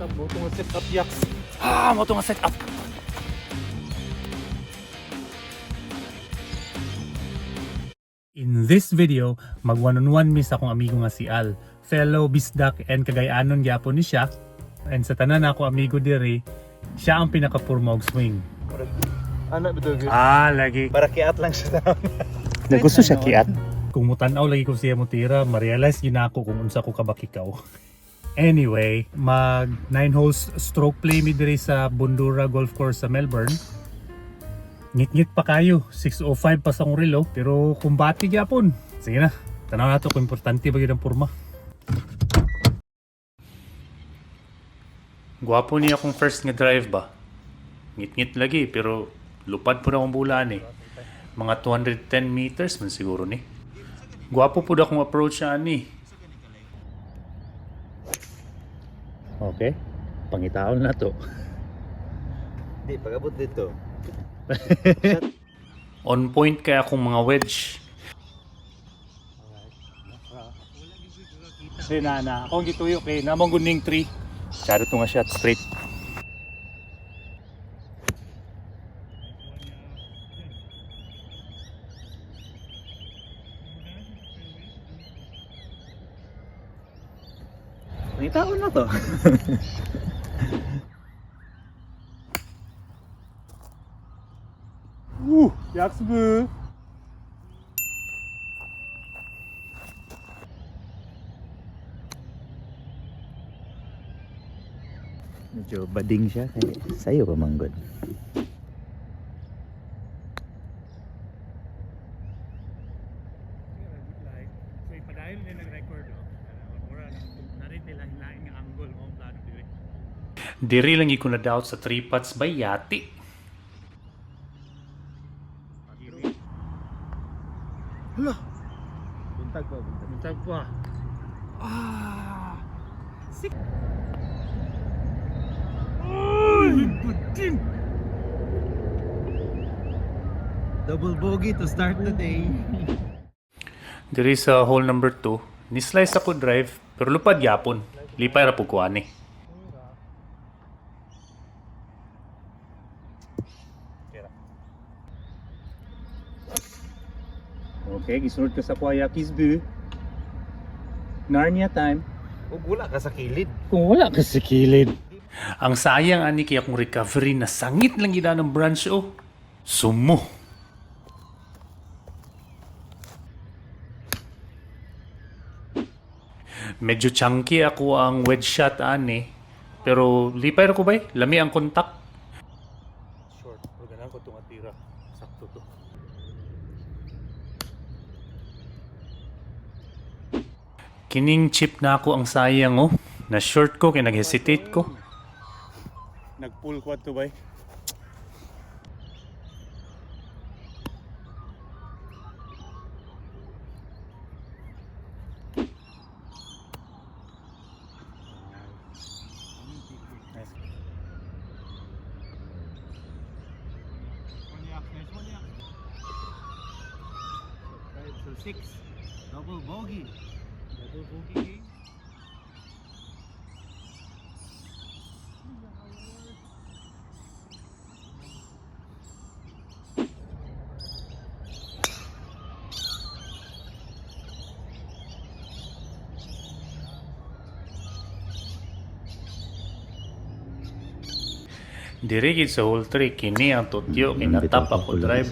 Setup mo itong setup, yaks. Ah, mo itong setup. In this video, mag one-on-one mi sa akong amigo nga si Al. Fellow Bisdak and Cagayanon gyapon ni siya. And sa tanan ako amigo diri, siya ang pinakapurma og swing. Ano ba ito? Ah, lagi. Para kiat lang siya. Gusto siya kiat. Kung mutanaw lagi ko siya mutira, ma-realize yun ako kung unsa ko kabakikaw. Anyway, mag 9 holes stroke play mi diri sa Bundura Golf Course sa Melbourne. Ngit-ngit pa kayo, 6:05 pa sa akong relo, pero kumbati gyapon. Sige na, tanaw nato kung importante ba gyud ang porma. Gwapo niya akong first nga drive ba. Ngit-ngit lagi pero lupad po na akong bulaan eh. Mga 210 meters man siguro ni. Gwapo po akong approach siya ani. Okay. Pangitaon na to. Di, pag-abot dito. On point kaya akong mga wedge. Kasi na na, akong gituyo kay namang guning tree. Charot to nga shot straight. Pangitaon na to. 약수부. Medyo bading siya. Kaya sa'yo pa manggod. So ipadayon nila nag-record oh. Mura narin nila hilain nga angle mo ang plano diri. Diri lang ko na doubt sa three putts by Yati. Hala! Buntag pa, buntag. Buntag pa. Ah! Sik. Ay, buding. Double bogey to start the day. Diri sa hole number 2, ni-slice ako drive pero lupad yapon. Lipay ra pug ko ani. Okay, gisunod ko sa kuya Kisbu. Narnia time. Ug wala ka sa kilid. Kung wala ka sa kilid. Ang sayang ani kay akong recovery na sangit lang gid ng branch oh. Sumo. Medyo chunky ako ang wedge shot ani. Pero lipay ra ko bay, lami ang contact. Short, pero ganahan ko itong atira. Sakto to. Kining chip na ako ang sayang oh. Na short ko kay nag-hesitate ko. Nag-pull ko ato bay. So six. Double bogey. Double bogey game. Diri gid sa hole 3 kini ang tutyo kinatap ako drive.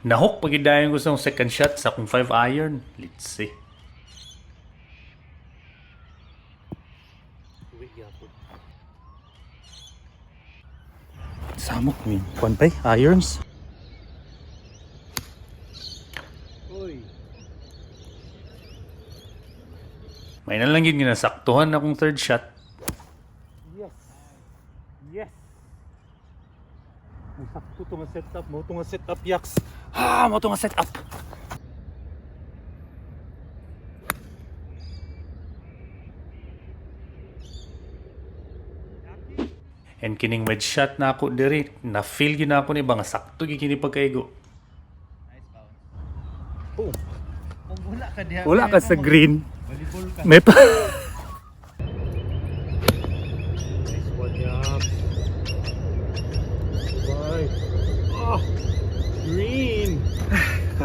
Nahook pagidayon ko sa akong second shot sa akong 5 iron. Let's see. Samok min. Kwan pa irons. Uy. May na lang yun ginasaktuhan akong third shot. Yes. Yes. Sakto to nga setup mo, to nga setup yaks. Ha, mo to nga setup. And kining wedge shot na ako diri, na feel gyud na ako ni ba nga sakto gyud kini pagkaigo. Boom. Kung wala ka diha. Wala ka sa green. Volleyball ka. May pa.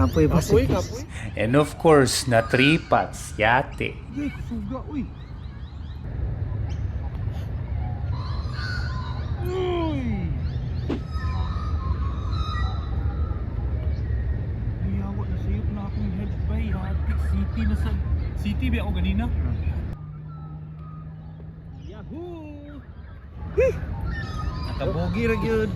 Kapoy ba? Kapoy, kapoy. And of course, na three putts, yate. Yay, kusuga, uy. Uy! Yawa na sayop na akong head bay. Hati city na sa city ba ako ganina? Yahoo! Nakabogi ra gyud.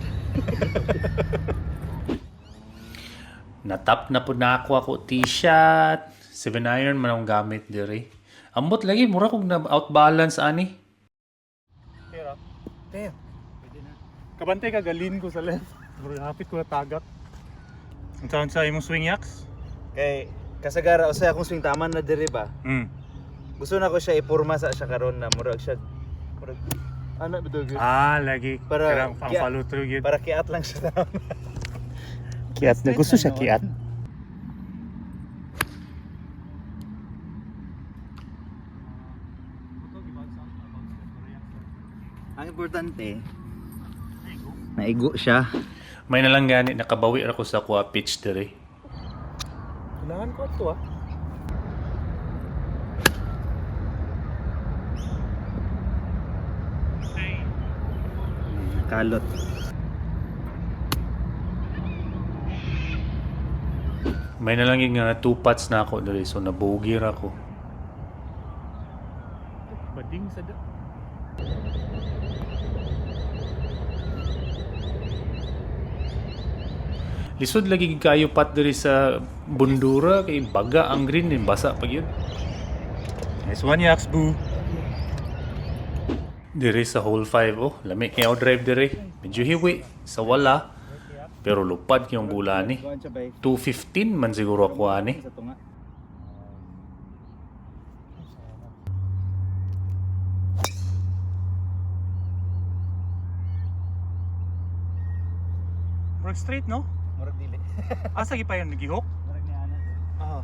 Natap na po na ako ako t-shirt. 7 iron man akong gamit diri. Ambot lagi, mura kong na outbalance ani. Tira. Damn. Kabante ka galin ko sa left. Pero hapit ko na tagak. Ang saan sa imong swing, yaks? Kay kasagara usay akong swing taman na diri ba. Gusto na ko siya ipurma sa siya karon na murag siya murag ana ba gyud? Ah, lagi. Para- Para ang follow through yun. Para kiat lang siya taon. Kiat na gusto siya kiat. Ang importante naigo siya. May nalang gani nakabawi ra ko sa kuha pitch diri. Kailangan ko ato ah. Kalot. May nalang yun nga two putts na ako diri so nabogi ra ko. Bading sa da. Lisod lagi gid kayo pat diri sa Bundura kay baga ang green din basa pag yun. Nice one, yaks boo. Diri sa hole 5 oh, lami kay drive diri. Medyo hiwi sa wala pero lupad kayong bula ni. Kuan siya bay. 215 man siguro ako ani. Sa tunga. Work straight, no? Murag dili. Asa pa yung nagihok? Murag ni ana. Ah.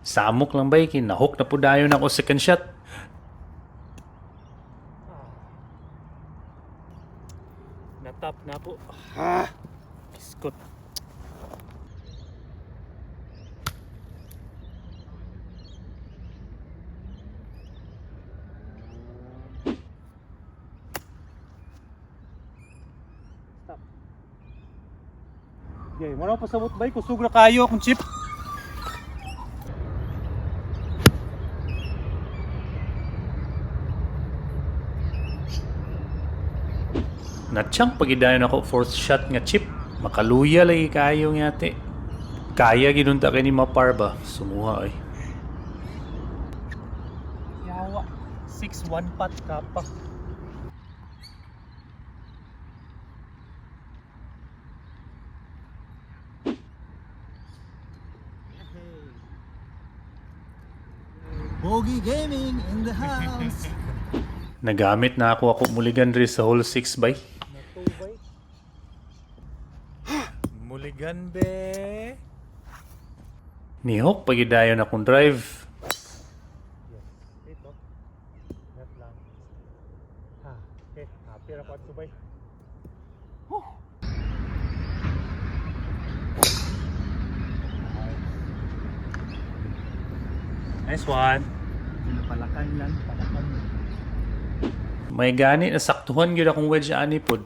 Samok lang ba kinahok na po dayon ako second shot. Natap na po. Ah. Iskot. Stop. Okay, muna pa sa bay, kusog na kayo akong chip. Natsyang pagidayon ako fourth shot nga chip. Makaluya lagi kayo nga ate. Kaya ginunta kay ni mapar ba? Sumuha ay. Yawa. 6-1 pat ka pa. Bogi Gaming in the house. Nagamit na ako ako muligan diri sa hole 6 bay. Muligan be. Nihok pagidayon akong drive. Yes. Ito. Net lang. Ha. Okay. Happy ra ko at subay. Nice one. Palakan lang, palakan. May gani nasaktuhan gyud akong wedge ani pod.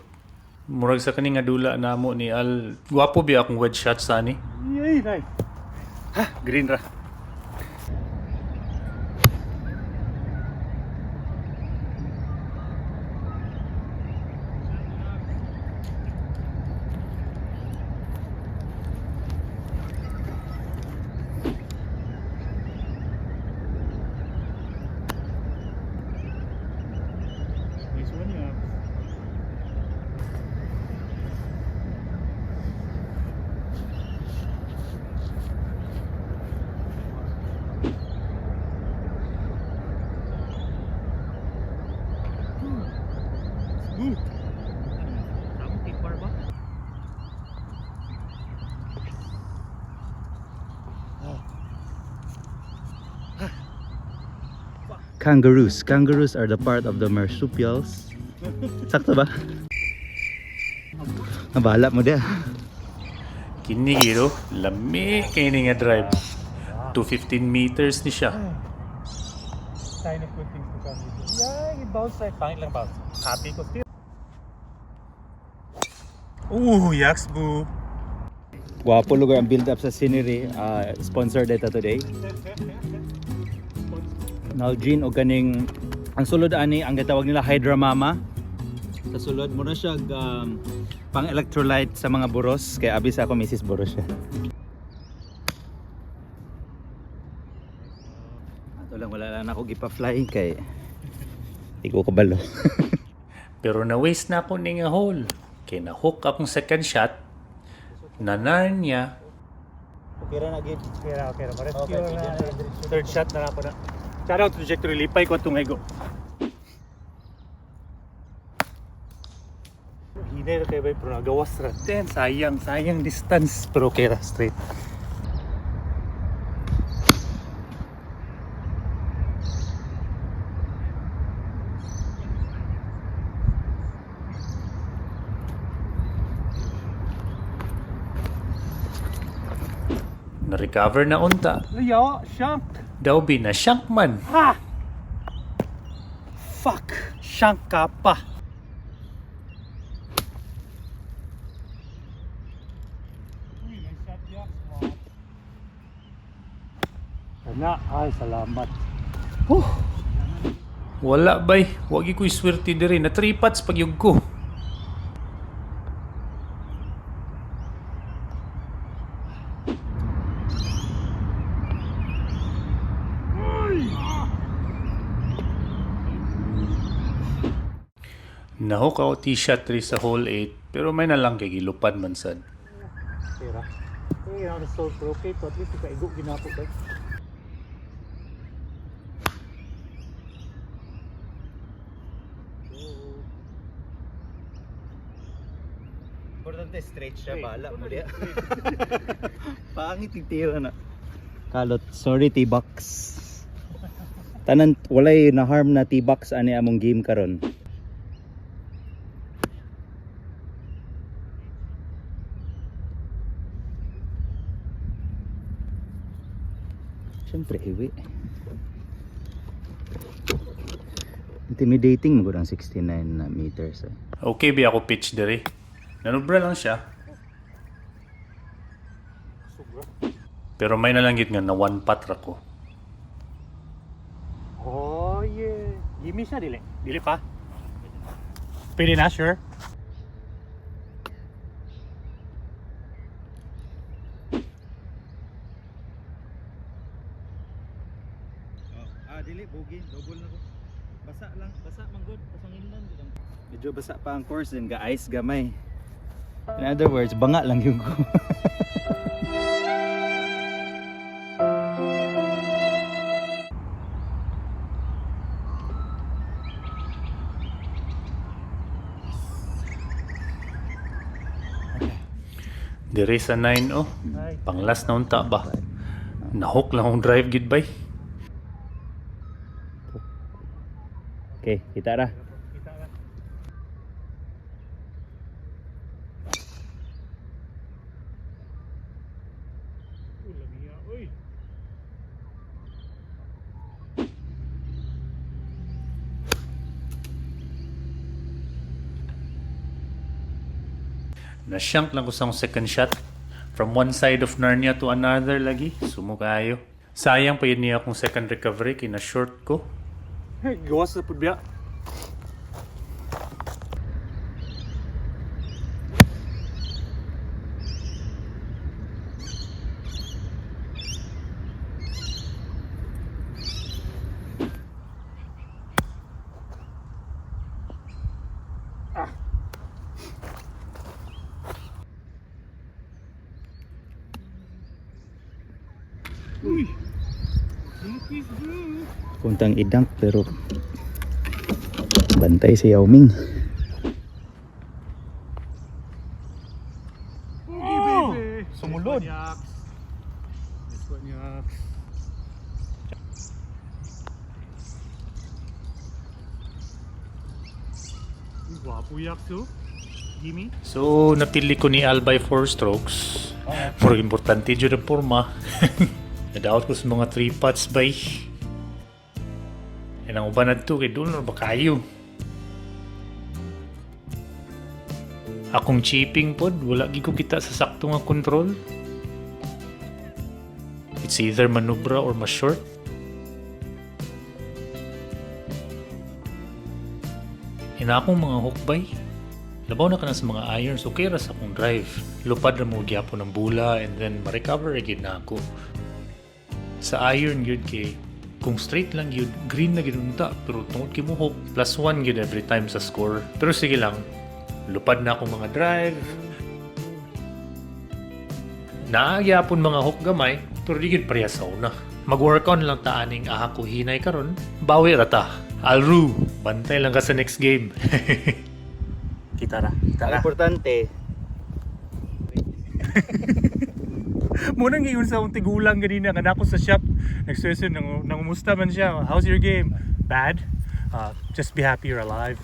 Murag sa kani nga dula namo ni Al. Gwapo biya akong wedge shot sa ani. Yay, nice. Ha, green ra. Nice one, yeah. Kangaroos. Kangaroos are the part of the marsupials. Sakto ba? Nabahala mo dia. Kini giro, lami kay ni nga drive. 215 meters ni siya. Sign of good things to come. Yeah, it bounce right. Pangit lang bounce. Happy ko still. Ooh, yaks boo. Gwapo lugar ang build up sa scenery. Sponsor data today. Nalgene o kaning ang sulod ani ang gitawag nila Hydra Mama. Sa sulod mo na siya pang electrolyte sa mga buros kay abi sa ako Mrs. Boros siya. Ato lang, wala lang ako gipa-fly kay di ko kabalo. Pero na-waste na ako ni nga hole. Kay na-hook akong second shot, na niya, Okay ra na gid. Okay ra, okay ra. Ma-rescue Okay, na. pwede. Third shot na ako na. Shout out to trajectory. Lipay ko itong ego. Hinay ra kayo ba, pero nagawas ra. Ten, sayang, sayang distance. Pero okay ra, straight. Na-recover na unta. Yo, shank! Daw bi na shank man. Ha! Fuck! Shank ka pa! Ana, ay salamat. Wala bay, wagi ko'y swerte diri na 3 putts pagyug ko. Nahok ako t-shot 3 sa hole 8 pero may nalang kay gilupad man sad. Pera. Eh, na so okay to at least ikaigo ginapo ba. Importante straight siya, bahala mo diya. Pangit yung tira na. Kalot, sorry T-box. Tanan walay na harm na T-box ani among game karon. Siyempre, iwi. Intimidating mo ang 69 na meters eh. Okay bi ako pitch diri. Nanubra lang siya. Pero may nalanggit nga na one putt ra ko. Oh yeah. Gimme siya dili. Dili pa. Pwede na, sure. Oh, ah, dili bogey, double na ko. Basa lang, basa man gud, basang inland lang. Medyo basa pa ang course din, ga ice gamay. In other words, banga lang yung ko. Diri sa 9 oh. Panglas na unta ba. Nahok lang akong drive gid bay. Okay, kita ra. Nashank lang ko sa akong second shot. From one side of Narnia to another lagi. Sumukayo. Sayang pa yun niya akong second recovery kay na short ko. Hey, gawas sa pud biya. Kuntang idang pero bantay si Yao Ming. Oh! Sumulod. This one, yaks. Uy, Gwapo yaks oh. Gimme. So, napili ko ni Al by 4 strokes. Murag importante jud ang porma. Nadaot ko sa mga 3 putts bay. And ang uban adto kay doon ba kayo. Akong chipping pod, wala gyud ko kita sa sakto nga control. It's either manubra or ma-short. Ina akong mga hook bay. Labaw na ka na sa mga irons, okay ra sa akong drive. Lupad ra mo gyapon ang bula and then ma-recover gyud na ako. Sa iron gyud kay kung straight lang gyud, green na gyud unta, pero tungod kay mo hook, +1 gyud every time sa score. Pero sige lang, lupad na akong mga drive. Naa gyapon mga hook gamay, pero di gyud pareha sa una. Mag-work on lang ta aning aha ko hinay karon, bawi ra ta. Alru, bantay lang ka sa next game. Kita ra, kita Ang ra. importante, Munang giingon sa akong tigulang ganina nga nako sa shop. Nagsusun nang nangumusta man siya. "How's your game?" "Bad." "Just be happy you're alive."